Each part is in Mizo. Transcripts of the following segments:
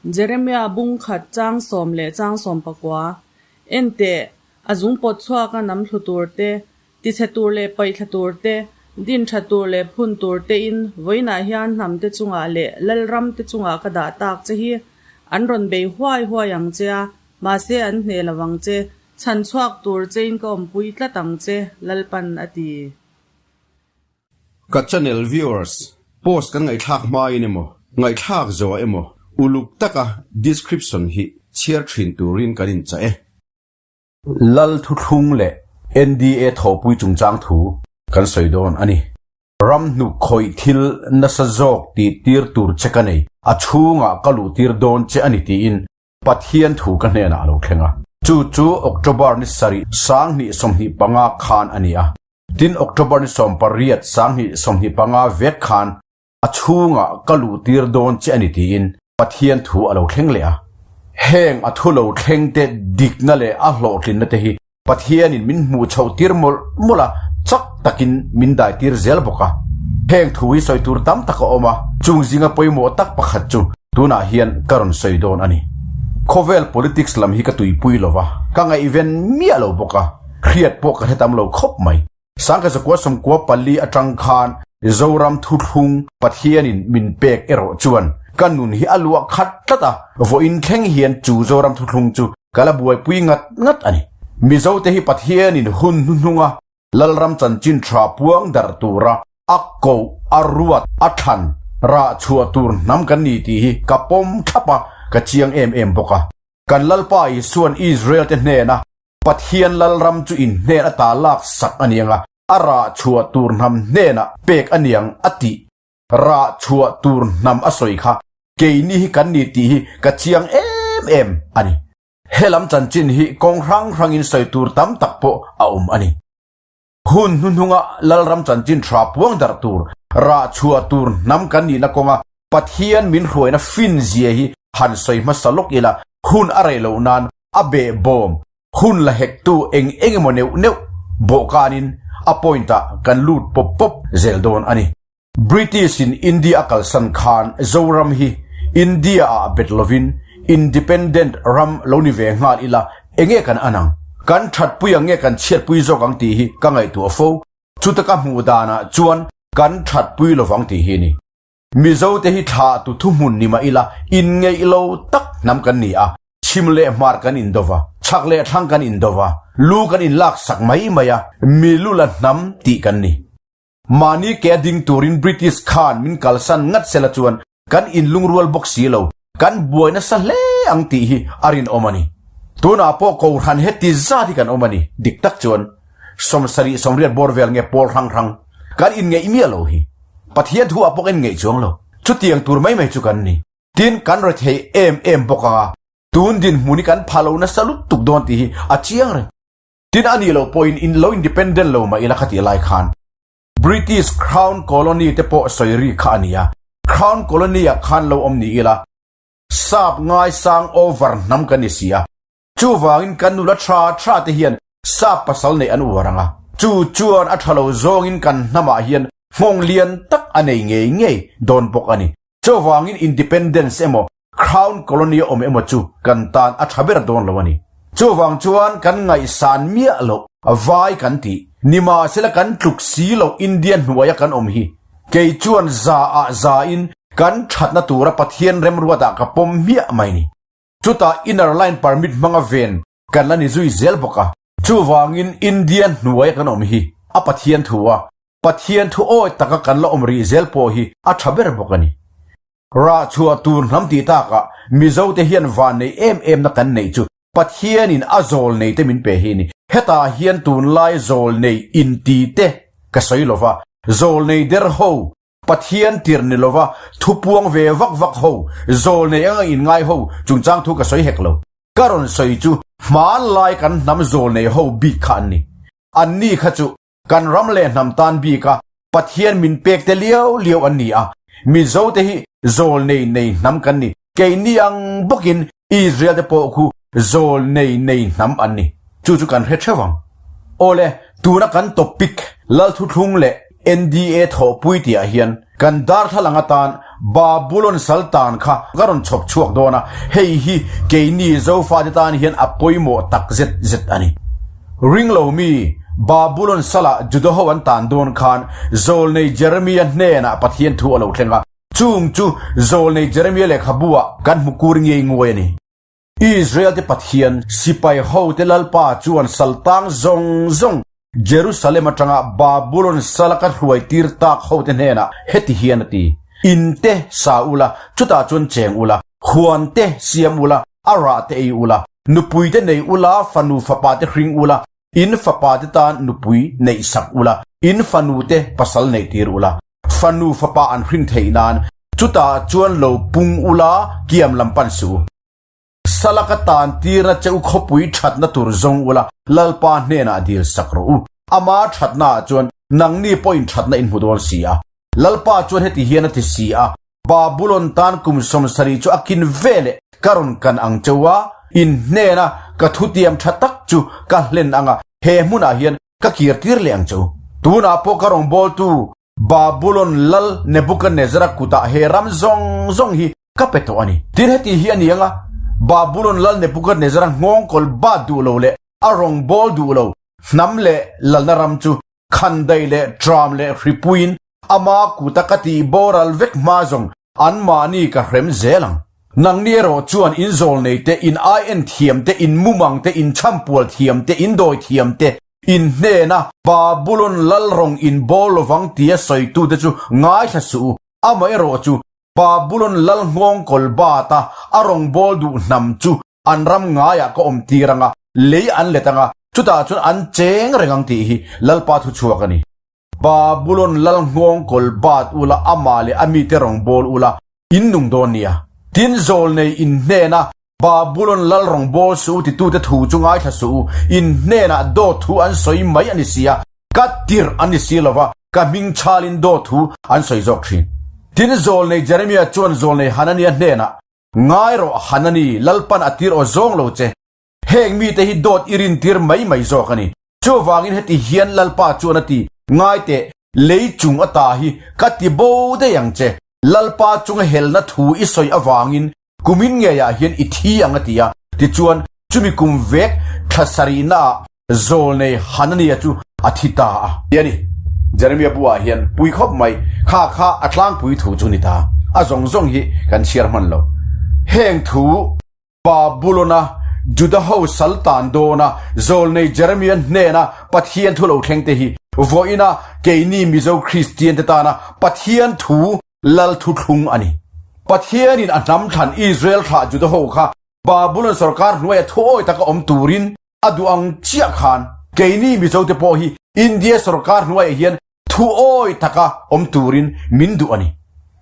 Jeremia bung khat chang sawm leh chang sawm pakua, En teh, a zung pawt chhuaka nam thlu tur te, tichhe tur leh paihthla tur te, din tha tur leh phun tur tein vawiinah hian hnam te chungah leh lalram te chungah ka dah tak che hi. An rawn bei huai huai ang che a, mahse an hneh lo ang che, chhan chhuak tur chein ka awmpui tlat ang che, Lalpan a ti. Ka channel viewers, post kan ngaihthlak hmain emaw, ngaihthlak zawh emaw, uluk taka description hi chhiar thin turin kan inchah e. Lal Thuthlung leh NDA thawhpui chungchang thu kan sawi dawn a ni. Ram hnuk khawih thil nasa zawk tih tir tur che ka nei, a chhungah ka luh tir dawn che a ni tiin Pathian thu ka hnenah a lo thleng a. Chu chu October ni sarih 2025 khan a ni a. Tin October ni 18 2025 vek khan a chhungah ka luh tir dawn che a ni tiin Pathian thu a lo thleng leh a. Heng a thu lo thleng te dikna leh a hlawhtlinna te hi Pathianin min hmuh chhoh tir mawlh mawlh a, chak takin min dai tir zel bawk a. Heng thu hi sawi tur tam tak a awm a, chung zinga pawimawh tak pakhat chu tunah hian ka rawn sawi dawn a ni. Khawvel politics lam hi ka tuipui lo va, ka ngaihven miah lo bawk a, hriat pawh ka hre tam lo khawp mai. Sangkhat zakua sawmkua pali atang khan Zoram thuthlung Pathianin min pek erawh chuan ka nun hi a luah khat tlat a, vawiin thleng hian chu Zoram thuthlung chu ka la buaipui ngat ngat a ni. Mizote hi Pathianin hun hnuhnunga Lalram chanchin tha puang darh tura a koh, a ruat, a thlan, rah chhuah tur hnam kan ni tih hi ka pawm thlap a, ka chiang em em bawk a. Kan Lalpa Isua'n Israel-te hnena Pathian Lalram chu in hnen ata lak sak a niang a, a rah chhuah tur hnam hnenah pek a niang a tih. Rah chhuah tur hnam a sawi kha keini hi kan ni tih hi ka chiang em em a ni. Helam chanchin hi kawng hrang hrangin sawi tur tam tak pawh a awm a ni. Hun hnuhnunga Lalram chanchin tha puang darh tur, rah chhuah tur hnam kan nihna kawnga Pathian min hruaina fin zia hi han sawi hmasa lawk ila, hun a rei loh nan a behbawm, hun la hektu eng eng emaw neuh neuh bawhkanin a point ah kan lut pawp pawp zel dawn a ni. British in India a kalsan khan Zoram hi India ah bet lovin Independent ram lo ni ve nghal ila enge kan an ang? Kan thatpui ang nge kan chhiatpui zawk ang tih hi ka ngaihtuah fo. Chuta ka hmuh danah chuan kan thatpui lovang tih hi ni. Mizo te hi thlah tu thuhmun ni mah ila inngeih lo tak hnam kan ni a, chhim leh hmar kan indo va, chhak leh thlang kan indo va, lu kan inlak sak mai mai a, mi lu la hnam tih kan ni. Mahni ke a ding turin British khan min kalsan ngat sela chuan kan inlungrual bawk si lo, kan buai nasa hle ang tih hi a rinawm a ni. Tunah pawh Kohhran heti zat hi kan awm a ni, dik tak chuan 70 80 bawr vel nge pawl hrang hrang kan inngeih miah lo hi. Pathian thu ah pawh kan inngeih chuang lo. Chutiang tur mai mai chu kan ni. Tin, kan rethei em em bawk ang a, tun dinhmun hi kan pha lo nasa lutuk dawn tih hi a chiang reng. Tin a nih loh pawhin in lo independent lo mah ila khatih lai khan British Crown Colony te pawh sawi ri kha a ni a, Crown Colony ah khan lo awm ni ila sap ngaisang over hnam kan ni si a, chuvangin kan nula tha tha te hian sap pasal neih an uar ang a, chu chuan a tha lo zawngin kan hnamah hian nghawng lian tak a nei ngei ngei dawn bawk a ni. Chuvangin Independence emaw Crown Colony a awm emaw chu kan tan a tha ber dawn lo a ni. Chuvang chuan kan ngaihsan miah loh vai kan tih. Nimahsela kan tluk si loh India hnuaia kan awm hi kei chuan za ah za in kan thatna tura Pathian remruatah ka pawm hmiah mai ni. Chutah Inner Line Permit hmanga ven kan la ni zui zel bawk a. Chuvangin India hnuaia kan awm hi a Pathian thu a, Pathian thu awi taka kan la awm rih zel pawh hi a tha ber bawk a ni. Rah chhuah tur hnam tih takah Mizote hian van nei em em na kan neih chu Pathianin a zawl nei te min pe hi a ni. Hetah hian tunlai zawl nei inti te ka sawi lova, zawl nei der ho, Pathian tirh ni lova thupuang ve vak vak ho, zawl nei anga inngai ho chungchang thu ka sawi hek lo. Ka rawn sawi chu hmanlai kan hnam zawl nei ho bik kha an ni. Anni kha chu Kan ram leh hnam tan bika Pathian min pek te liau liau an ni a, Mizo te hi zawl nei nei hnam kan ni, keini ang bawkin Israel te pawh khu zawl nei nei hnam an ni, chu chu kan hre theuh ang. Awle, tuna kan topic Lalthuthlung leh NDA thawhpui tihah hian kan darthlalang atan Babulon saltan kha ka rawn chhawp chhuak dawn a, hei hi keini Zofate tan hian a pawimawh tak zet zet a ni. Ringlo mi Babulon salah Juda ho an tan dawn khan Zawlnei Jeremia hnenah Pathian thu a lo thleng a, chung chu Zawlnei Jeremia lehkhabu ah kan hmu kur ngei nguai a ni. Israel te Pathian sipai hote Lalpa chuan saltang zawng zawng Jerusalem atanga Babulon sala ka hruai tir tak hote hnenah heti hian a ti, In te sa ula, chutah chuan cheng ula, huan te siam ula, a rah te ei ula, nupui te nei ula, fanu fapa te hring ula, in fapa te tan nupui neih sak ula, in fanu te pasal neih tir ula, fanu fapa an hrin theih nan chutah chuan lo pung ula kiam lam pan suh u. Salaka tan tirna che u khawpui thatna tur zawng ula Lalpa hnenah dil sak rawh u. Ama thatna ah chuan nangni pawhin thatna in hmu dawn si a. Lalpa chuan heti hian a ti si a, Babulon tan kum 70 chu a kin ve leh ka rawn kan ang cheu a, in hnena ka thutiam tha tak chu ka hlen ang a, he hmunah hian ka kir tir leh ang che u. Tunah pawh ka rawngbawltu Babulon lal Nebuchadnezzar-a kutah he ram zawng zawng hi ka pe tawh a ni. Tin heti hi a ni ang a, Babulon lal Nebuchadnezzar-a nghawngkawl bat duh lo leh a rawngbâwl duh lo hnam leh lalna ram chu khandai leh ṭam leh hripuiin ama kuta ka tih boral vek hma zawng anmahni ka hrem zel ang. Nangni erawh chuan in zawlnei te, in ai-en thiam te, in mumang te, in chhampual thiam te, in dawi thiam te, in hnena Babulon lal rawng in bawl lovang tia sawitute chu ngaithla suh u. Amaherawh chu Babulon lal nghawngkawl bata a rawng bawl duh hnam chu an ram ngaiah ka awm tir ang a, lei an let ang a, chutah chuan an cheng reng ang tih hi Lalpa thu chhuak a ni. Babulon lal nghawngkawl bat ula amah leh a mite rawng bawl ula in nung dawn nia. Tin zawlnei in hnena Babulon lal rawng bawl suh u titute thu chu ngaithla suh u, in hnenah dawt thu an sawi mai a ni si a, ka tirh an ni si lova, ka hming chhalin dawt thu an sawi zawk thin. Tin zawlnei Jeremia chuan zawlnei Hanania hnenah, Ngai rawh Hanani, Lalpan a tir aw zawng lo che. Heng mite hi dawt i rintir mai mai zawk a ni. Chuvangin heti hian Lalpa chuan a ti, Ngai teh, lei chung ata hi ka ti bo daih ang che. Lalpa chunga helna thu i sawi avangin kumin ngeiah hian i thi ang a ti a. Tichuan, chumi kum vek thla sarihnaah Zawlnei Hanania chu a thi ta a. Ti a ni. Jeremia buah hian pui khawp mai kha kha a tlangpui thu chu ni ta. A zawng zawng hi kan chhiar hman lo. Heng thu Babulona Juda ho sal tan dawna Zawlnei Jeremia hnena Pathian thu lo thleng te hi vawiina keini Mizo Kristian te tana Pathian thu lal thuthlung a ni. Pathianin a hnam thlan Israel thlah Juda ho kha Babulon sorkar hnuaia thuawi taka awm turin a duh ang chiah khan keini Mizo te pawh hi India sorkar hnuaiah hian thuawi taka awm turin min duh a ni.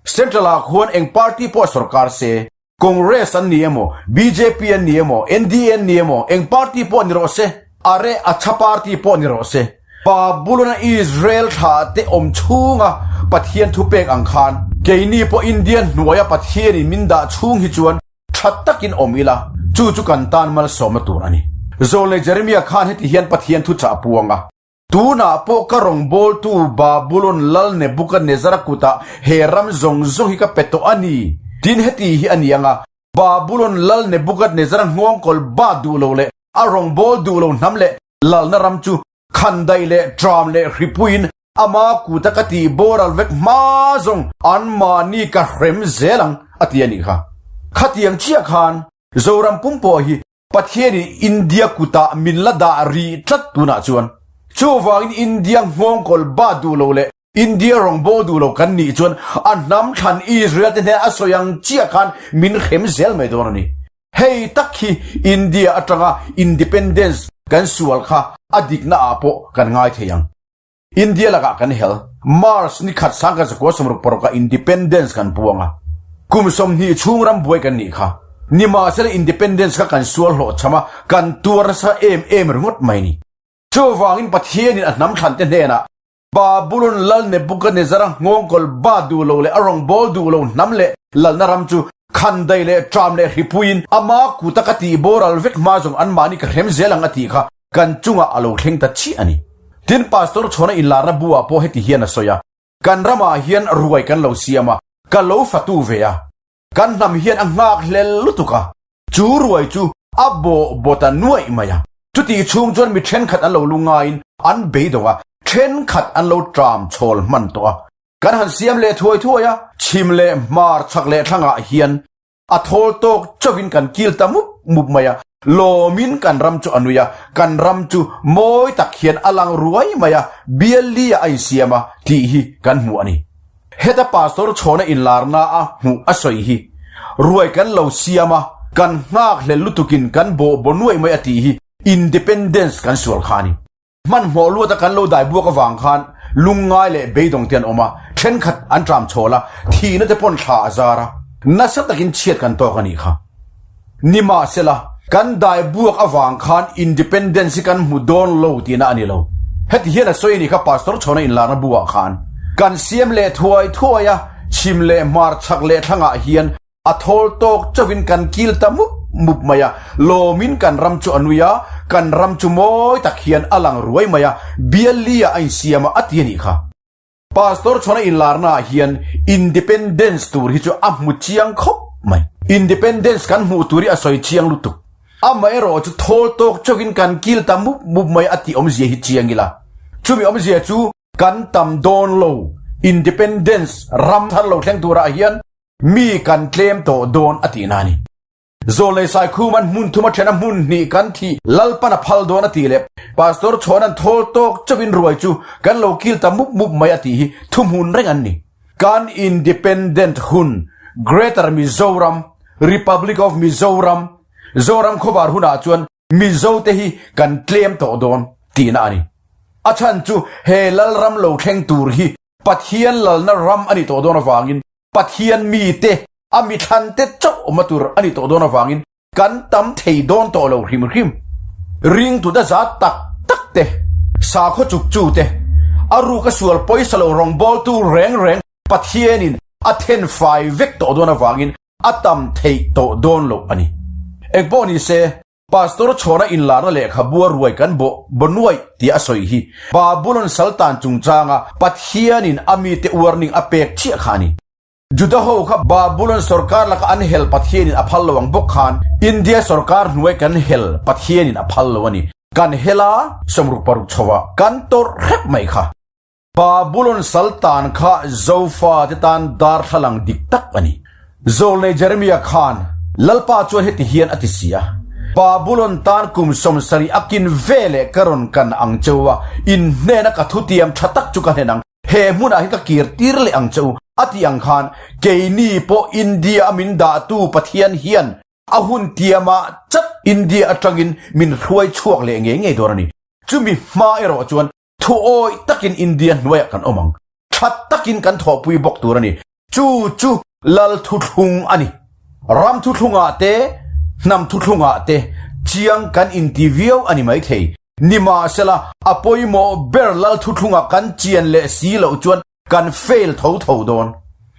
Central ah khuan eng party pawh sorkar se, Congress an ni emaw, bjp an ni emaw, NDA an ni emaw, eng party pawh ni rawh se, a reh a tha party pawh ni rawh se, Babulon a Israel thlah te awm chhunga Pathian thupek ang khan keini pawh India hnuaia Pathianin min dah chhung hi chuan Tha takin awm ila, chu chu kan tan malsawmna tur a ni. Zawlnei Jeremia khan heti hian Pathian thuchah a puang a, Tunah pawh ka rawngbawltu Babulon lal Nebukadnezara kutah he ram zawng zawng hi ka pe tawh a ni. Tin heti hi a ni ang a, Babulon lal Nebukadnezara nghawngkawl bat duh lo leh a rawngbâwl duh lo hnam leh lalna ram chu khandai leh ṭam leh hripuiin ama kuta ka tih boral vek hma zawng anmahni ka hrem zel ang a ti a nih kha. Khatiang chiah khan Zoram pum pawh hi Pathianin India kutah min la dah rih tlat tunah chuan. Chuvangin India nghawngkawl bat duh lo leh India rawngbâwl duh lo kan nih chuan a hnam thlan Israel te hnen a sawi ang chiah khan min hrem zel mai dawn a ni. Hei tak hi India atanga independence kan sual kha a dikna ah pawh kan ngai thei ang. India lakah kan hel. March ni khat sangkhat zakua 66 ah independence kan puang a. Kum 20 chhung ram buai kan nih kha. Nimahsela independence kha kan sual hlawhchham a, kan tuar nasa em em ringawt mai ni. Chuvangin Pathianin a hnam thlan te hnenah Babulon lal Nebukadnezara nghawngkawl bat duh lo leh a rawngbâwl duh lo hnam leh lalna ram chu khandai leh ṭam leh hripuiin ama kuta ka tih boral vek hma zawng anmahni ka hrem zel ang a tih kha kan chungah a lo thleng ta chiah a ni. Tin, Pastor Chhawna inlarna bu-ah pawh heti hian a sawi a. Kan ramah hian ruai kan lo siam a, ka lo fatu ve a. Kan hnam hian a nghak hlel lutuk a, chu ruai chu a bawh bawt a nuaih mai a. Chutih chhung chuan mi thenkhat an lo lu ngaiin an beidawng a, thenkhat an lo tram chhawl hman tawh a. Kan han siam leh thuai thuai a, chhim leh hmar chhak leh thlangah hian a thawl tawk chauhin kan kil ta mup mup mai a, lawmin kan ram chu a nui a, kan ram chu mawi tak hian a lang ruai mai a, bial li ah a insiam a tih hi kan hmu a ni. Heta Pastor chhawna inlarna a hmuh a sawi hi ruai kan lo siam a, kan nghak hlel lutukin kan bawh baw nuaih mai a tih hi Independence kan sual kha a ni. Hmanhmawh luata kan lo dai buak avang khan lungngai leh beidawng te an awm a, thenkhat an tram chhawl a, thihna te pawn thla a zar a, nasa takin chhiat kan tawk a nih kha. Nimahsela, kan dai buak avang khan Independence hi kan hmu dawn lo tihna a ni lo. Heti hian a sawi a nih kha Pastor Chhawna inlarna buah khan kan siam leh thuai thuai a, chhim leh hmar chhak leh thlangah hian A thawl tawk chauhin kan kil ta mup mup mai a, lawmin kan ram chu a nui a, kan ram chu mawi tak hian a lang ruai mai a, bial li ah a insiam a, a ti a nih kha. Pastor chhuana inlarna ah hian Independence tur hi chu a hmu chiang khawp mai. Independence kan hmuh tur hi a sawi chiang lutuk. Amaherawh chu thawl tawk chauhin kan kil ta mup mup mai a tih awmzia hi chiang ila. Chumi awmzia chu kan tam dawn lo, Independence ram thar lo thleng turah hian Mi kan tlem tawh dawn a tihna a ni. Zawlnei Saikhuman hmun thuma thena hmun hnih kan thih Lalpan a phal dawn a tih leh Pastor Chhawna'n thawl tawk chauhin ruai chu kan lo kil ta mup mup mai a tih hi thuhmun reng an ni. Kan Independent hun Greater Mizoram, Republic of Mizoram, Zoram khawvar hunah chuan Mizote hi kan tlem tawh dawn tihna a ni. A chhan chu he Lalram lo thleng tur hi Pathian lalna ram a nih tawh dawn avangin Pathian mite a mithlante chauh awmna tur a nih tawh dawn avangin kan tam thei dawn tawh lo hrim hrim. Ringtu da zat tak tak te, sakhaw chuk chu te, a ruk a sual pawisa lo rawngbawltu reng reng Pathianin a then fai vek tawh dawn avangin a tam theih tawh dawn loh a ni. Engpawh ni se, Pastor chhawna inlarna lehkhabua ruai kan bawh bawnuaih tih a sawi hi Babulon saltan chungchanga Pathianin a mite warning a pek chiah kha a ni. Juda ho kha Babulon sorkar laka an hel Pathianin a phal lo ang bawk khan India sorkar hnuai kan hel Pathianin a phal lo a ni. Kan hel a, 66 chhovah kan tawrh hrep mai kha. Babulon saltan kha Zofa te tan darthlalang dik tak a ni. Zawlnei Jeremia khan Lalpa chuan heti hian a ti si a, Babulon tan kum 70 a kin ve leh ka rawn kan ang cheu a, in hnena ka thutiam tha tak chu ka hnen ang, he hmunah hian ka kir tir leh ang cheu, a tih ang khan keini pawh India a min dahtu Pathian hian a hun tiamah chat India atangin min hruai chhuak leh ngei ngei dawn a ni. Chumi hma erawh chuan Thu awih takin India hnuaiah kan awm ang. Tha takin kan thawhpui bawk tur a ni. Chu chu Lal thuthlung a ni. Ram thuthlungah te, hnam thuthlungah te chiang kan inti viau a ni maithei. Nimahsela, a pawimawh ber Lal thuthlunga kan chian leh si loh chuan kan fail tho tho dawn.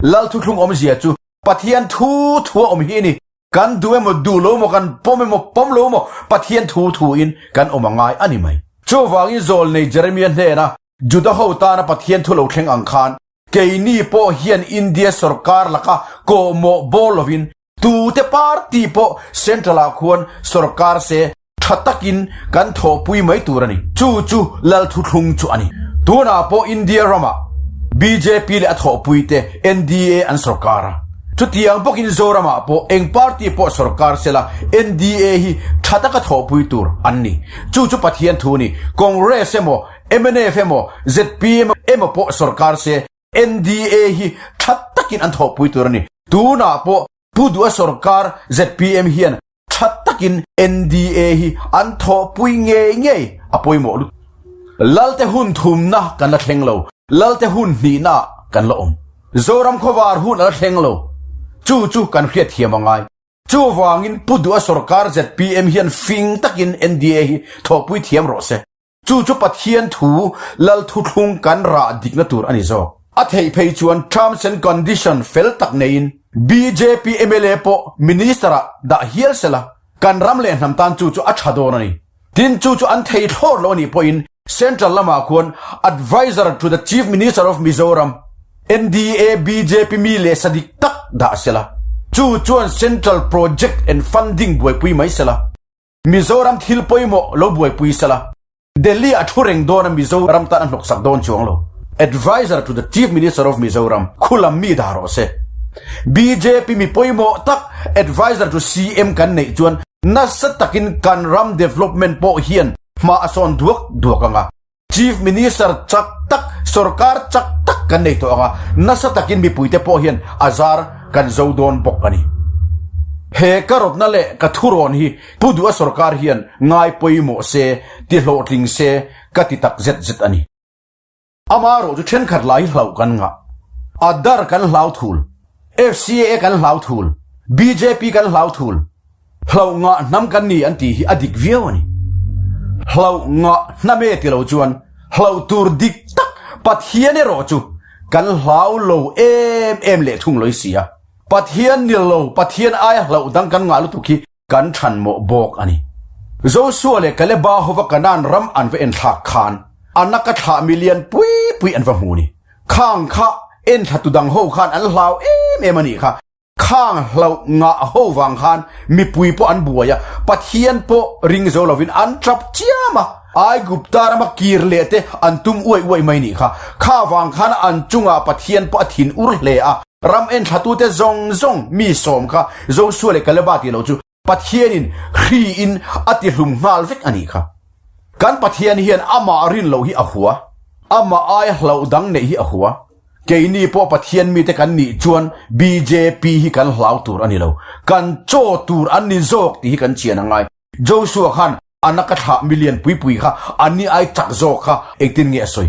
Lal thuthlung awmzia chu Pathian thu thua awm hi a ni. Kan duh emaw duh lo emaw kan pawm emaw pawm lo emaw Pathian thu thuin kan awm a ngai a ni mai. Chuvangin zawlnei Jeremia hnena Juda ho tana Pathian thu lo thleng ang khan keini pawh hian India sorkar laka kawhmawh bawr lovin tute party pawh central ah khuan sorkar se tha takin kan thawhpui mai tur a ni. Chu chu Lal thuthlung chu a ni. Tunah pawh India ramah bjp leh a thawhpuite NDA an sorkar a. Chutiang bawkin Zoramah pawh eng party pawh sorkar sela NDA hi tha taka thawhpui tur an ni. Chu chu Pathian thu a ni. Congress emaw, mnf emaw, zpm emaw pawh sorkar se NDA hi tha takin an thawhpui tur a ni. Tunah pawh Pu Duha sorkar zpm hian Tha takin NDA hi an thawhpui ngei ngei a pawimawh lut. Lalte hun thumna kan la thleng lo, Lalte hun hnihna kan la awm. Zoram khawvar hun a la thleng lo, chu chu kan hriat thiam a ngai. Chuvangin Pu Duha sorkar zpm hian fing takin NDA hi thawhpui thiam rawh se. Chu chu Pathian thu Lal thuthlung kan rah dikna tur a ni zawk. A theih phei chuan terms and condition fel tak neiin bjp mla pawh minister ah dah hial sela kan ram leh hnam tan chu chu a tha dawn a ni. Tin chu chu an thei thlawt lo a nih pawhin central lamah khuan adviser to the chief minister of Mizoram. NDA bjp mi leh sa dik tak dah sela, chu chuan Central Project and Funding buaipui mai sela, Mizoram thil pawimawh lo buaipui sela, Delhi a thu reng dawn a Mizoram tan a hnawksak dawn chuang lo. Adviser to the Chief Minister of Mizoram khulam mi dah rawh se. Bjp mi pawimawh tak Adviser to CM kan neih chuan nasa takin kan ram development pawh hian hma a sawn duak duak ang a. Chief Minister chak tak, sorkar chak tak kan nei tawh ang a, nasa takin mipuite pawh hian a zar kan zo dawn bawk a ni. He ka rawtna leh ka thurawn hi Pu Duha sorkar hian ngai pawimawh se, ti hlawhtling se ka ti tak zet zet a ni. Ama erawh chu thenkhat lai hi hlauh kan ngah. Aadhaar kan hlau thul, FCAA kan hlau thul, bjp kan hlau thul. Hlauh ngah hnam kan ni an tih hi a dik viau a ni. Hlauh ngah hnam e ti lo chuan hlauh tur dik tak Pathian erawh chu kan hlau lo em em leh thung lawih si a. Pathian ni lo Pathian aia hlauh dang kan ngah lutuk hi kan than mawh bawk a ni. Joshua leh Kaleba hova Kanaan ram an va enthlak khan a naka thlah milian pui pui an va hmu ni. Khang kha enthlatu dang ho khan an hlau em em a nih kha. Khang hlauh ngah ho vang khan mipui pawh an buai a, Pathian pawh ring zo lovin an tap chiam a, Aigupta rama kir leh te an tum uaih uaih mai nih kha. Kha vang khan an chungah Pathian pawh a thin ur hle a, ram enthlatute zawng zawng mi sawm kha Joshua leh Kaleba tih loh chu Pathianin hriin a ti hlum nghal vek a nih kha. Kan Pathian hian amah rin loh hi a hua, amah aia hlauh dang neih hi a hua. Keini pawh Pathian mite kan nih chuan bjp hi kan hlau tur a ni lo, kan chaw tur an ni zawk tih hi kan chian a ngai. Joshua khan a naka thlah milian pui pui kha an ni ai chak zawk kha engtin nge a sawi?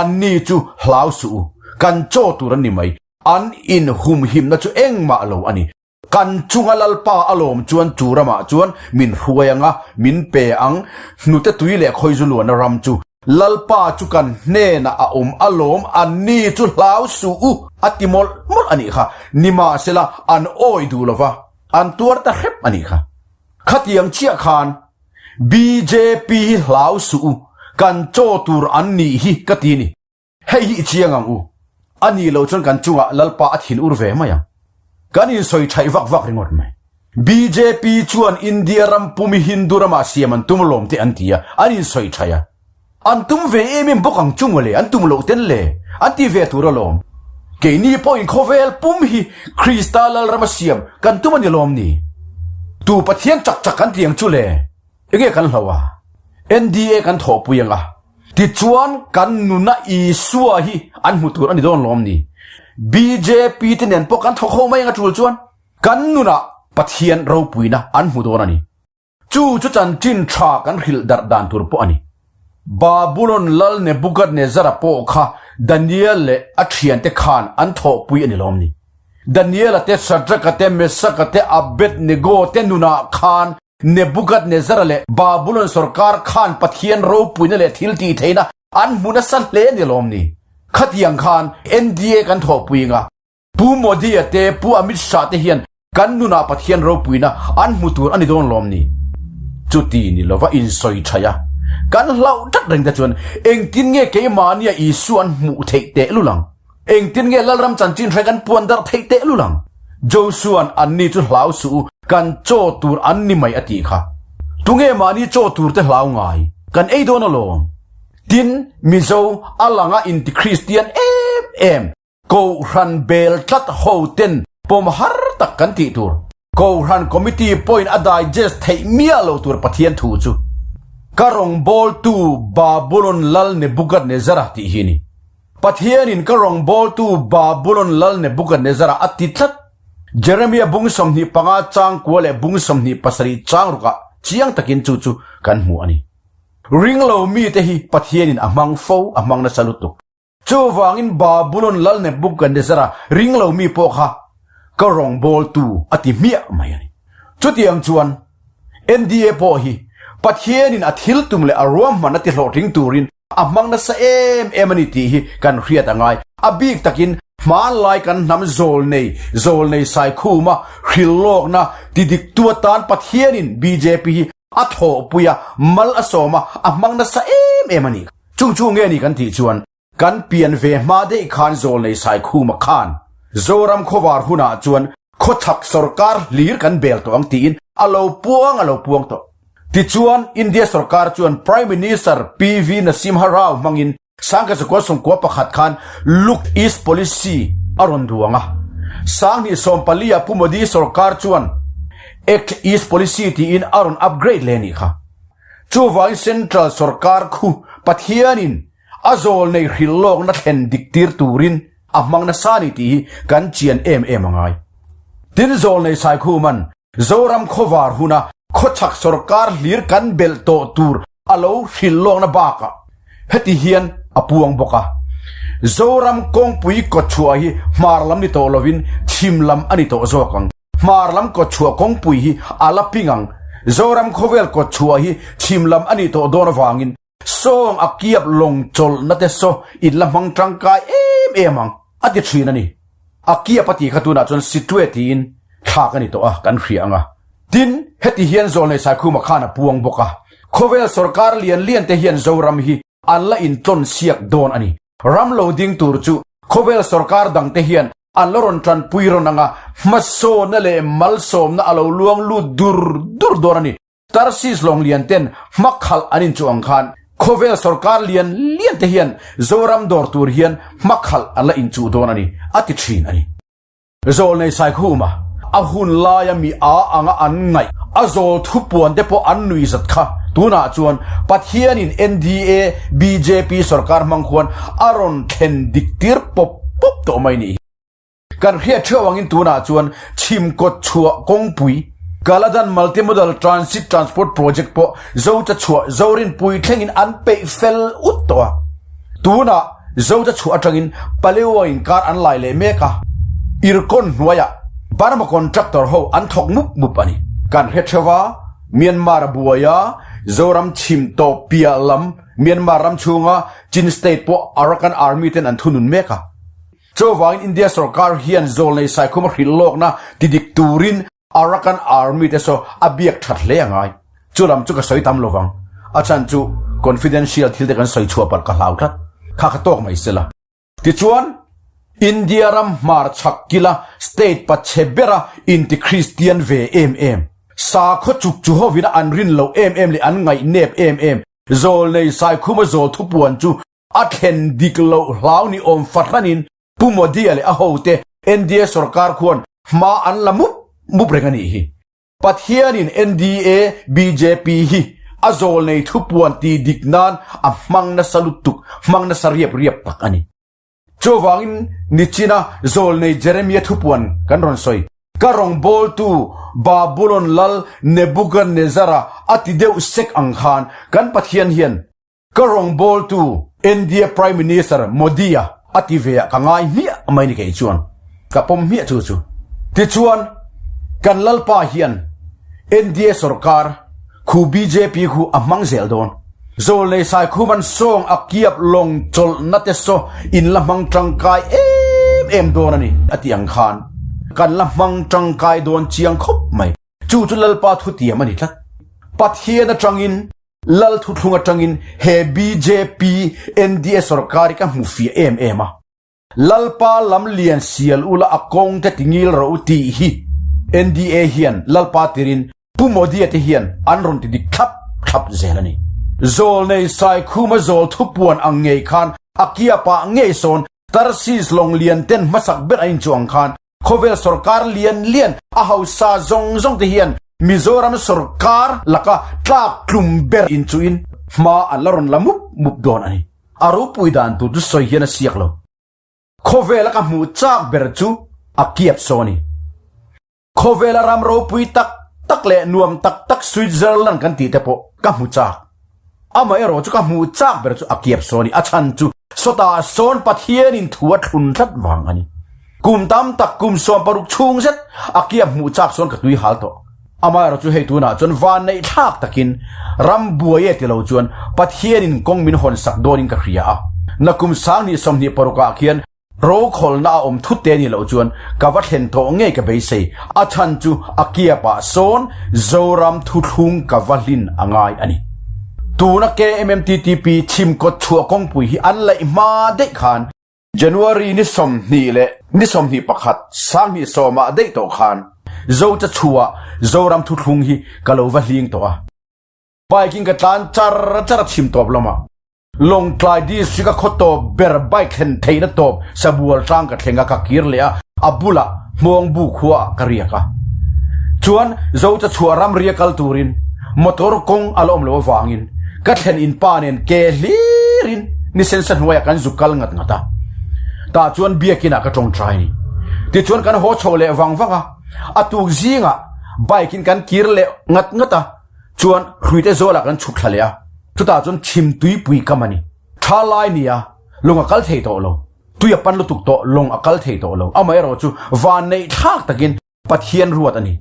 Anni chu hlau suh u, kan chaw tur an ni mai, an inhumhimna chu engmah lo a ni. Kan chunga Lalpa a lawm chuan chu ramah chuan min hruai ang a, min pe ang, hnute tui leh khawizu luana ram chu. Lalpa chu kan hnenah a awm a lawm, anni chu hlau suh u, a ti mawlh mawlh a nih kha. Nimahsela, an awi duh lo va, an tuar ta hrep a nih kha. Khatiang chiah khan bjp hi hlau suh u, kan chaw tur an nih hi ka ti a ni. Hei hi i chiang ang u. A nih loh chuan kan chungah Lalpa a thin ur ve mai ang. Kan insawi thaih vak vak ringawt mai. Bjp chuan India ram pumi Hindu ramah siam an tum lawm te an ti a, an insawi thaih a. An tum ve em em bawk ang chu mawle, an tum loh ten le, an ti ve tur alawm. Keini pawhin khawvel pum hi Krista Lalrama siam kan tum a ni lawm ni? Tu Pathian chak chak kan ti ang chu le? Enge kan hlauh a? NDA kan thawhpui ang a. Tichuan kan nuna Isua hi an hmu tur a ni dawn lawm ni? Bjp te nen pawh kan thawk ho mai ang a tul chuan kan nunah Pathian ropuina an hmu dawn a ni. Chu chu chanchin tha kan hrilh darh dan tur pawh a ni. Babulon lal Nebuchadnezzar-a pawh kha Daniel leh a thiante khan an thawhpui a ni lawm ni? Daniel-a te, Shadrach-a te, Meshach-a te, Abednego te nunah khan Nebukadnezzar leh Babulon sorkar khan Pathian ropuina leh thil tih theihna an hmu nasa hle ni lawm ni? Khatiang khan NDA kan thawhpui anga Pu Modi-a te, Pu Amit Shah te hian kan nunah Pathian ropuina an hmu tur a ni dawn lawm ni? Chuti ni lova insawi thaih a, kan hlauh tlat reng te chuan engtin nge keimahnia Isua an hmuh theih tehlul ang? Engtin nge Lalram chanchin hre kan puan darh theih teh lul ang? Josua'n anni chu hlau suh u, kan chaw tur an ni mai a tih kha. Tunge mahni chaw tur te hlau ngai? Kan ei dawn alawm. Tin, Mizo, a langa inti Kristian em em, Kohhran bel tlat ho ten pawm har tak kan tih tur. Kohhran Committee pawhin a digest theih miah lo tur Pathian thu chu ka rawngbawltu Babulon Lal Nebuchadnezzar-a tih hi a ni. Pathianin ka rawngbawltu Babulon Lal Nebuchadnezzar-a a ti tlat. Jeremia bung 25 chang kua leh bung 27 chang rukah chiang takin chu chu kan hmu a ni. Ringlo mite hi Pathianin a hmang fo, a hmang nasa lutuk. Chuvangin Babulon Lal Nebuchadnezzar-a ringlo mi pawh kha ka rawngbawltu a ti hmiah mai a ni. Chutiang chuan NDA pawh hi Pathianin a thil tum leh a ruahman a ti hlawhtling turin a hmang nasa em em a ni tih hi kan hriat a ngai. A bik takin hmanlai kan hnam zawlnei, zawlnei Saikhuma hrilhlawkna tidiktu atan Pathianin bjp hi a thawhpui a, mal a sawm a, a hmang nasa em em a ni. Chung chu nge ni kan tih chuan. Kan pian ve hma daih khan Zawlnei Saikhuma khan Zoram khawvar hunah chuan khawchhak sorkar hlir kan bel tawh ang tiin a lo puang a lo puang tawh. Tichuan, India sorkar chuan Prime Minister PV Nasimha Rao hmangin Sangkazakua sawmkua pakhat khan Look East Policy a rawn duang a. Sanghnih sawmpalia Pu Modi sorkar chuan Act East Policy tiin a rawn upgrade leh a nih kha. Chuvangin Central sorkar khu Pathianin a zawl nei hrilh lawkna thlen dik tir turin a hmang nasa a ni tih hi kan chian em em a ngai. Tin zawl nei Saikhuman Zoram khawvar huna khawchhak sorkar hlir kan belh tawh tur a lo hrilh lawkna bakah heti hian a puang bawk a, Zoram kawngpui kawtchhuah hi hmar lam ni tawh lovin chhim lam a ni tawh zawk ang. Hmar lam kawtchhuah kawngpui hi a la ping ang. Zoram khawvel kawtchhuah hi chhim lam a nih tawh dawn avangin sawng a kiap lawng chawlhna te saw in la hmang tangkai em em ang a ti thin a ni. A kiap a tih kha tunah chuan situe tiin thlak a ni tawh a, kan hria ang a. Tin, heti hian Zawlnei Saikhuma khan a puang bawk a, khawvel sorkar lian lian te hian Zoram hi an la intlawn siak dawn a ni. Ram lo ding tur chu khawvel sorkar dang te hian An la rawn tanpui rawn anga hmasawna leh malsawmna a lo luang lut dur dur dawn a ni. Tarsis lawng lian ten hmakhalh an inchuh ang khan khawvel sorkar lian lian te hian Zoram dawr tur hian hmakhalh an la inchuh dawn a ni, a ti thin a ni. Zawlnei Saikhuma, a hun laia mi a anga an ngaih, a zawl thupuan te pawh an nui zat kha tunah chuan Pathianin NDA, bjp sorkar hmang khuan a rawn thlen dik tir pawp pawp tawh mai ni. Kan hriat theuh angin tunah chuan chhimkawt chhuah kawngpui, Kaladan Multimodal Transit Transport Project pawh Zocha chhuah Zorinpui thlengin an peih fel ut tawh a. Tunah Zocha chhuah atangin Palewa inkar an lai leh mek a, Irkon hnuaiah Burma contractor ho an thawk mup mup a ni. Kan hre theuh a, Myanmar a buai a, Zoram chhim tawp piah lam Myanmar ram chhunga Chin State pawh Arakan Army ten an thunun mek a. Chuvangin India sorkar hian Zawlnei Saikhuma hrilh lawkna ti dik turin Arakan Army te saw a biak that hle a ngai. Chu lam chu ka sawi tam lovang. A chhan chu confidential thil te kan sawi chhuah palh ka hlau tlat. Kha ka tawk mai sela. Tichuan, India ram hmarchhak kila state pachhe bera inti-Kristian ve em em, sakhaw chuk chu hovina an rin loh em em leh an ngaihnep em em, Zawlnei Saikhuma zawl thupuan chu a thlen dik loh hlau ni awm fahranin Pu Modi-a leh a hote NDA sorkar khuan hma an la mup mup reng a nih hi. Pathianin NDA, bjp hi a zawlnei thupuan ti dik nan a hmang nasa lutuk, hmang nasa riap riap tak a ni. Chuvangin nichina zawlnei Jeremia thupuan kan rawn sawi. Ka rawngbawltu Babulon lal Nebuchadnezzar-a a ti deuh sek ang khan kan Pathian hian ka rawngbawltu India Prime Minister Modi-a a ti ve ah ka ngai hmiah mai ni kei chuan ka pawm hmiah chu chu. Tichuan kan Lalpa hian India sorkar Khu bjp khu a hmang zel dawn. Zawlnei Saikhuman sawng a kiap lawng chawlhna te saw in la hmang tangkai em em dawn a ni a tih ang khan kan la hmang tangkai dawn chiang khawp mai. Chu chu Lalpa thutiam a ni tlat. Pathian atangin, Lal thuthlung atangin he bjp NDA sorkar hi ka hmu fiah em em a. Lalpa lam lian sial ula a kawng te tingil rawh u tih hi NDA hian Lalpa tirin Pu Modi-a te hian an rawn ti dik thlap thlap zel a ni. Zawlnei Saikhuma zawl thupuan ang ngei khan a kiapah ngei sawn Tarsis lawng lian ten hmasak ber a inchuh ang khan Khawvel sorkar lian lian a hausa zawng zawng te hian Mizoram sorkar laka tlak tlum ber inchuhin hma an la rawn la mup mup dawn a ni. A ropui dan tur chu sawi hian a siak lo. Khawvela ka hmuh chak ber chu a kiap saw a ni. Khawvela ram ropui tak tak leh nuam tak tak Switzerland kan tih te pawh ka hmu chak. Amaherawh chu ka hmuh chak ber chu a kiap saw a ni. A chhan chu sawtah sawn Pathianin thu a thlun tlat vang a ni. Kum tam tak kum 16 chhung zet a kiap hmuh chak sawn ka tui hal tawh. Amaherawh chu hei tunah chuan van neih thlak takin ram buai e ti lo chuan Pathianin kawng min hawn sak dawnin ka hria a. Nakum sanghnih 26 ah khian rokhawlna a awm thut te ni loh chuan ka va thlen tawh ngei ka beisei. A chhan chu a kiapah sawn Zoram thuthlung ka va hlin a ngai a ni. Tuna KMMTTP chhim kawt chhuah kawngpui hi an laih hma daih khan January ni 20 leh ni 21 2010 ah daih tawh khan Zocha chhuah Zoram thuthlung hi ka lo va hling tawh a. Bike in ka tlan char char a chhim tawp lamah Lawngtlai District a khaw tawp ber bike thlen theihna tawp Sabual tlang ka thleng a ka kir leh a, a bulah Hmawngbu khua ah ka riak a. Chuan Zocha chhuah ramria kal turin motor kawng a la awm lo avangin ka thlen in pa nen ke hlirin ni sensa hnuaiah kan zuk kal ngat ngat a. Tah chuan biakin ah ka tawngtai a ni. Tichuan kan haw chho leh vang vang a, a tuk zingah bike in kan kir leh ngat ngat a. Chuan hruite zawlah kan chhuk thla leh a, chutah chuan chhim tuipui kam a ni. Tha lai nia, lawng a kal thei tawh lo. Tui a pan lutuk tawh, lawng a kal thei tawh lo. Amaherawh chu van neih thlak takin Pathian ruat a ni.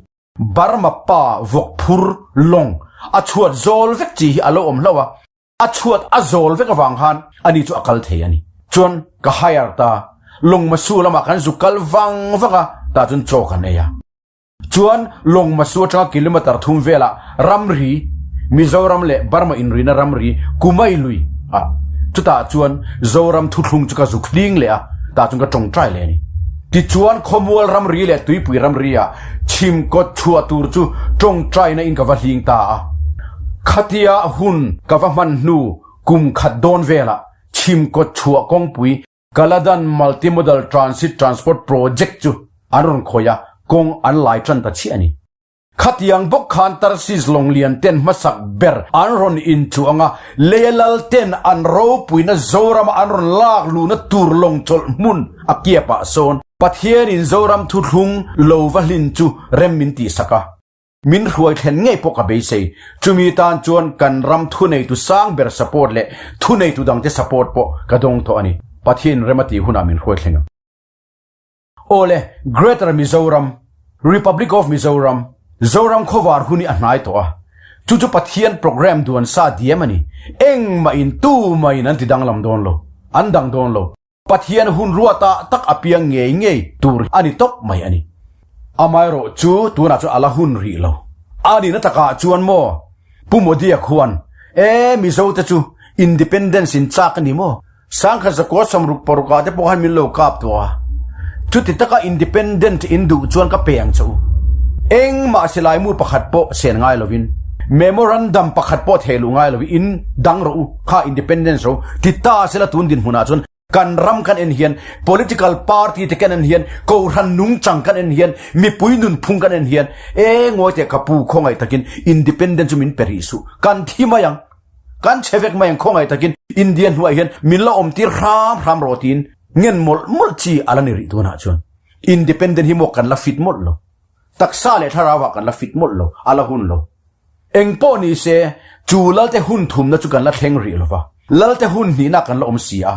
Burma pa vawk phur lawng a chhuat zawl vek chi hi a lo awm hlauh a, a chhuat a zawl vek avang khan ani chu a kal thei a ni. Chuan ka hire ta, lawng masu lamah kan zuk kal vang vang a, tah chuan chaw kan ei a. Chuan Lawngmasu atanga kilometer thum velah ramri, Mizoram leh Burma inrina ramri Kumai lui ah chutah chuan Zoram thuthlung chu ka zuk hling leh a, tah chuan ka tawngtai leh a ni. Tichuan Khawmual ramri leh Tuipui ramri ah chhim kawt chhuah tur chu tawngtaina in ka va hling ta a. Khatia hun ka va hman hnu kum khat dawn velah chhim kawt chhuah kawngpui Kaladan Multimodal Transit Transport Project chu an rawn khawih a, kawng an lai tan ta chiah a ni. Khatiang bawk khan Tarsis lawng lian ten hmasak ber an rawn inchuang a, leia lal ten an ropuina Zorama an rawn lak luhna tur lawng chawlh hmun a kiapah sawn Pathianin Zoram thuthlung lo va hlin chu rem min tihsak a. Min hruai thlen ngei pawh ka beisei. Chumi tan chuan kan ram thuneitu sang ber support leh thuneitu dangte support pawh ka dawng tawh a ni. Pathian rem a tih hunah min hruai thleng ang. Awle, Greater Mizoram, Republic of Mizoram, Zoram khawvar hun hi a hnai tawh a. Chu chu Pathian program duan sa diam a ni. Engmah-in tumah-in an ti danglam dawn lo. An dang dawn lo. Pathian hun ruata tak a piang ngei ngei tur a ni tawp mai a ni. Amaherawh chu tunah chuan a la hun rih lo. A nihna takah chuan maw Pu Modi-a khuan, E Mizo te chu Independence in chak a ni maw? Sangkhat zakua sawmruk parukah te pawh khan min lo kap tawh a. Chuti taka Independent in duh chuan ka pe ang che u. Engmah silaimu pakhat pawh sen ngai lovin, Memorandum pakhat pawh theh luh ngai lovin in dang rawh u, kha Independence ro ti ta sela tun dinhmunah chuan kan ram kan en hian, political party te kan en hian, kohhran nungchang kan en hian, mipui nunphung kan en hian, e ngawi teh ka pu khawngaih takin Independence chu min pe rih suh, kan thi mai ang, kan chhe vek mai ang khawngaih takin India hnuaiah hian min la awm tir hram hram rawh tiin ngen mawlh mawlh chi a la ni rih tunah chuan Independent hi maw kan la fit mawlh lo. Taksa leh thlarauah kan la fit mawlh lo, a la hun lo. Eng pawh ni se, chu Lalte hun thumna chu kan la thleng rih lo va, Lalte hun hnihna kan la awm si a.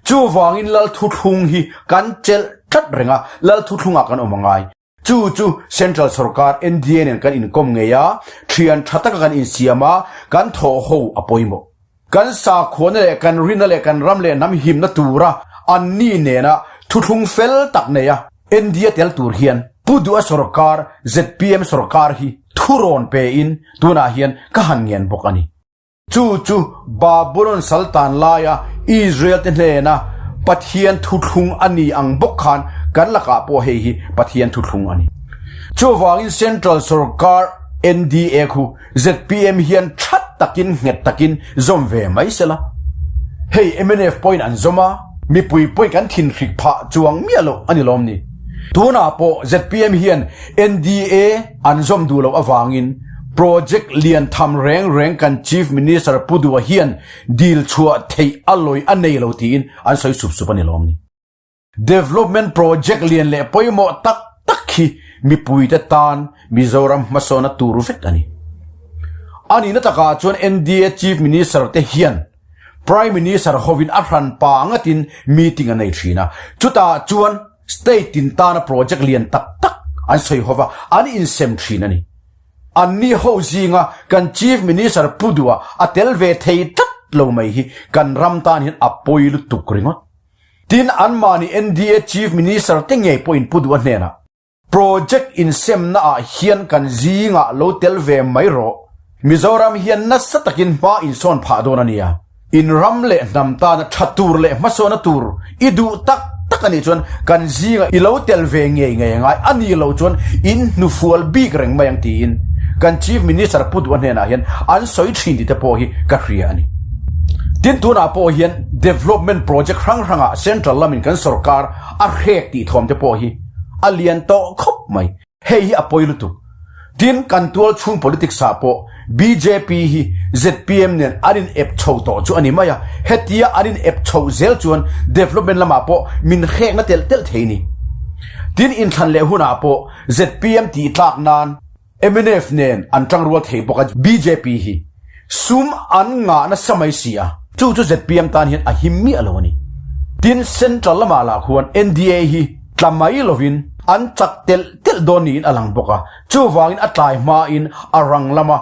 Chuvangin Lal thuthlung hi kan chelh tlat reng a, Lal thuthlungah kan awm a ngai. Chu chu Central sorkar NDA nen kan inkawm ngei a, thian tha taka kan insiam a, kan thawh ho a pawimawh. Kan sakhuana leh kan rina leh kan ram leh hnam himna tura anni nena thuthlung fel tak nei a India tel tur hian Pu Duha sorkar, zpm sorkar hi thurawn pein tunah hian ka han ngen bawk a ni. Chu chu Babulon saltan laia Israel te hnena Pathian thuthlung a ni ang bawk khan kan lakah pawh hei hi Pathian thuthlung a ni. Chuvangin Central sorkar NDA khu Zpm hian that takin nghet takin zawm ve mai sela. Hei mnf pawhin an zawm a, mipui pawhin kan thinhrik phah chuang miah loh a ni lawm ni. Tunah pawh zpm hian NDA an zawm duh loh avangin project lian tham reng reng kan Chief Minister Pu Duha hian dil chhuah theih a lawi a nei lo tiin an sawi sup sup a ni lawm ni. Development project lian leh pawimawh tak tak hi mipuite tan Mizoram hmasawna tur vek a ni. A nihna takah chuan NDA Chief Minister te hian Prime Minister hovin a hran pa ngatin meeting a nei thin a, chutah chuan state tin tana project lian tak tak an sawi hova an insem thin a ni. Anni ho zinga kan Chief Minister Pu Duha a tel ve thei tlat lo mai hi kan ram tan hian a pawi lutuk ringawt. Tin, anmahni NDA Chief Minister te ngei pawhin Pu Duha hnenah, Project insemna ah hian kan zingah lo tel ve mai rawh. Mizoram hian nasa takin hma insawn phah dawn a nia. In ram leh hnam tana tha tur leh hmasawna tur i duh tak tak a nih chuan kan zinga i lo tel ve ngei ngei a ngai a nih loh chuan in hnufual bik reng mai ang tiin kan Chief Minister Pu Duha hnenah hian an sawi thin tih te pawh hi ka hria a ni. Tin tunah pawh hian development project hrang hrangah central lamin kan sorkar a hrek tih thawm te pawh hi a lian tawh khawp mai. Hei hi a pawi lutuk. Tin, kan tual chhung politics ah pawh bjp hi zpm nen an in ep chho tawh chu a ni mai a, hetia an in ep chhoh zel chuan development lamah pawh min hrek na telh telh thei ni. Tin, inthlan leh hunah pawh zpm tih tlak nan mnf nen an tangrual thei bawk a, bjp hi sum an ngah nasa mai si a, chu chu zpm tan hian a him miah lo a ni. Tin, central lamah lah khuan NDA hi tla mai lovin an chak telh telh dawn niin a lang bawk a, chuvangin a tlai hmain a rang lama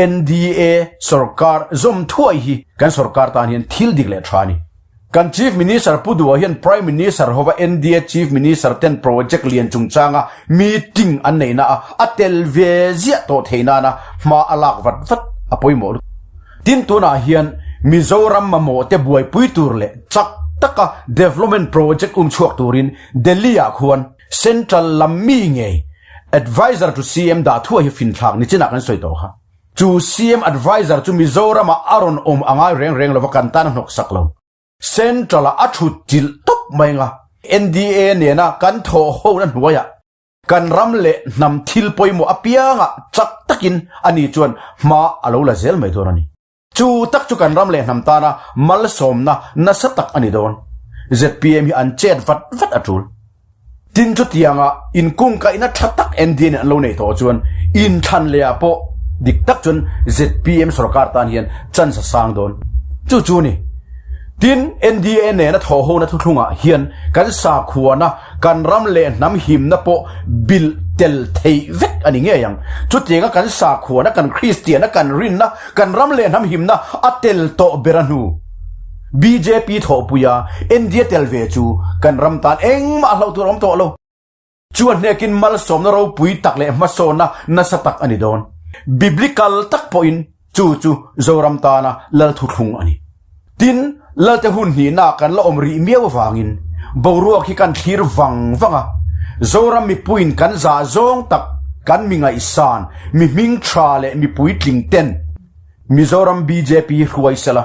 NDA sorkar zawm thuai hi kan sorkar tan hian thil dik leh tha a ni. Kan Chief Minister Pu Duha hian Prime Minister hova NDA Chief Minister ten project lian chungchanga meeting an neihna a a tel ve ziah tawh thei nana hma a lak vat vat a pawimawh lutuk. Tin tunah hian Mizoram mamawh te buaipui tur leh chak taka development project um chhuak turin Delhi ah khuan Central lam mi ngei Adviser to CM dah thuai hi finthlak ni chinah kan sawi tawh kha. Chu CM Adviser chu Mizoram ah a rawn awm a ngai reng reng lova kan tan a hnawk sak lo. Central ah a thut chilh tawp mai anga NDA nena kan thawh ho na hnuaiah Kan ram leh hnam thil pawimawh apiangah chak takin ani chuan hma a lo la zel mai dawn a ni. Chu tak chu kan ram leh hnam tana malsawmna nasa tak a ni dawn. Zpm hi an chet vat vat a tul. Tin chutianga inkungkaihna tha tak NDA nen an lo neih tawh chuan inthlan lehah pawh dik tak chuan zpm sorkar tan hian chance a sang dawn. Chu chu a ni. Tin, NDA nena thawhhona thuthlungah hian kan sakhuana Kan ram leh hnam himna pawh bilh tel theih vek a ni ngei ang. Chutianga kan sakhuana, kan Kristiana, kan rinna, kan ram leh hnam himna a tel tawh ber a hnu. Bjp thawhpuia India tel ve chu kan ram tan engmah hlauh tur a awm tawh lo. Chu a hnekin malsawmna ropui tak leh hmasawnna nasa tak a ni dawn. Biblical tak pawhin chu chu Zoram tana lal thuthlung a ni. Tin, Lalte hun hnihna kan la awm rih miau avangin boruak hi kan thlir vang vang a, Zoram mipuiin kan zah zawng tak kan mi ngaihsan, mi hming tha leh mi puitling ten Mizoram bjp hruai sela,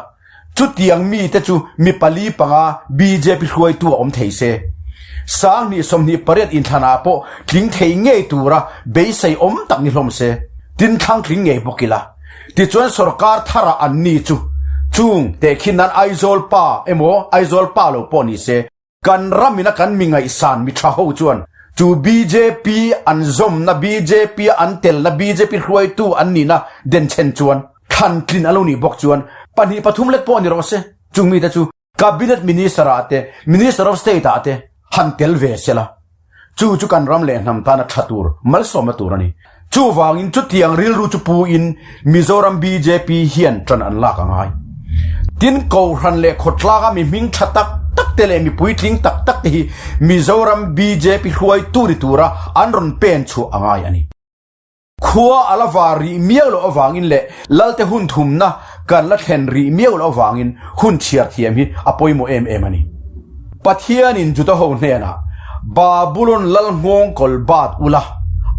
chutiang mite chu mi pali panga bjp hruaitu a awm thei se. 20 28 inthlanah pawh tling thei ngei tura beisei awm tak ni hlawm se, tin thlang tling ngei bawk ila. Tichuan sorkar tharah an ni chu chung tehkhin nan Aizawl pa emaw Aizawl pa lo pawh ni se kan ram ina kan mi ngaihsan mi tha ho chuan chu bjp an zawmna bjp an telna bjp hruaitu an nihna denchhen chuan thlan tlin a lo nih bawk chuan pahnih pathum lek pawh ni rawh se chung mite chu Cabinet Minister ah te, Minister of State ah te han tel ve sela, chu chu kan ram leh hnam tana tha tur, malsawmna tur a ni. Chuvangin chutiang rilru chu pu in Mizoram bjp hian tan an lak a ngai. Tin, Kohhran leh khawtlanga mi hming tha tak tak te leh mi puitling tak tak te hi Mizoram bjp hruaitu ni tura an rawn pen chhuah a ngai a ni. Khua a la var rih miau loh avangin leh Lalte hun thumna kan la thlen rih miau loh avangin hun chhiar thiam hi a pawimawh em em a ni. Pathianin Juda ho hnenah, Babulon lal nghawng kawl bat ula,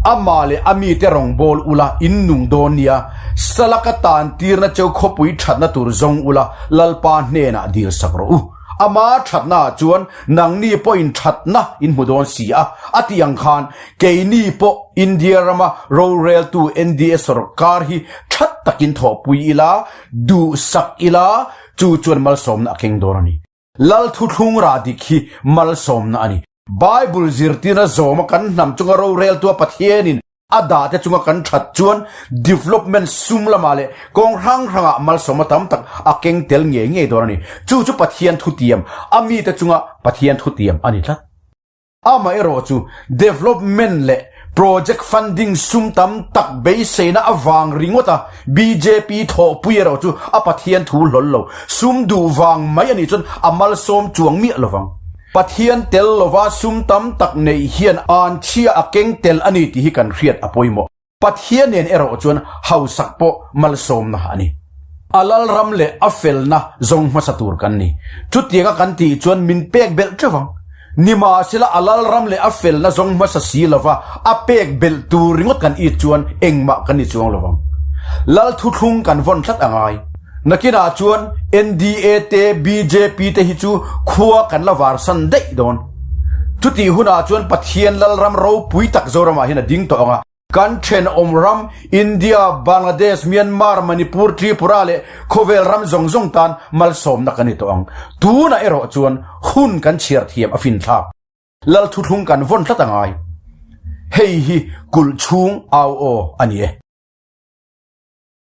amah leh a mite rawngbâwl ula in nung dawn nia, Salaka tantirna cheu khawpui thatna tur zawng ula Lalpa hnenah dilsak rawh u. Ama thatnaah chuan nangni pawhin thatna in hmu dawn si a, a tih ang khan Keini pawh India rama roreltu NDA sorkar hi that takin thawhpui ila, duhsak ila, chu chuan malsawmna a keng dawn a ni. Lal thuthlung rah dik hi malsawmna a ni. Bible zirtirna zawma kan hnam chunga roreltua Pathianin a dahte chunga kan that chuan development sum lamah leh kawng hrang hrangah malsawmna tam tak a keng tel ngei ngei dawn a ni. Chu chu Pathian thutiam, a mite chunga Pathian thutiam a ni tlat. Amaherawh chu development leh project funding sum tam tak beiseina avang ringawt a bjp thawhpui erawh chu a Pathian thu hlawl lo, sum duh vang mai a nih chuan a malsawm chuang miah lovang. Pathian tel lova sum tam tak neih hian anchhia a keng tel a ni tih hi kan hriat a pawimawh. Pathian nen erawh chuan hausak pawh malsawmna a ni. A lalram leh a felna zawng hmasa tur kan ni. Chutianga kan tih chuan min pek belh teuh ang. Nimahsela a lalram leh a felna zawng hmasa si lova a pek belh tur ringawt kan it chuan engmah kan ni chuang lovang. Lal thuthlung kan vawn tlat a ngai. Nakinah chuan NDA te bjp te hi chu khua kan la varsan daih dawn. Chutih hunah chuan Pathian lalram ropui tak Zoramah hian a ding tawh ang a. Kan thenawm ram India, Bangladesh, Myanmar, Manipur, Tripura leh khawvel ram zawng zawng tan malsawmna kan ni tawh ang. Tunah erawh chuan hun kan chhiar thiam a finthlak. Lal thuthlung kan vawn tlat a ngai. Hei hi kulh chhung au aw a ni e.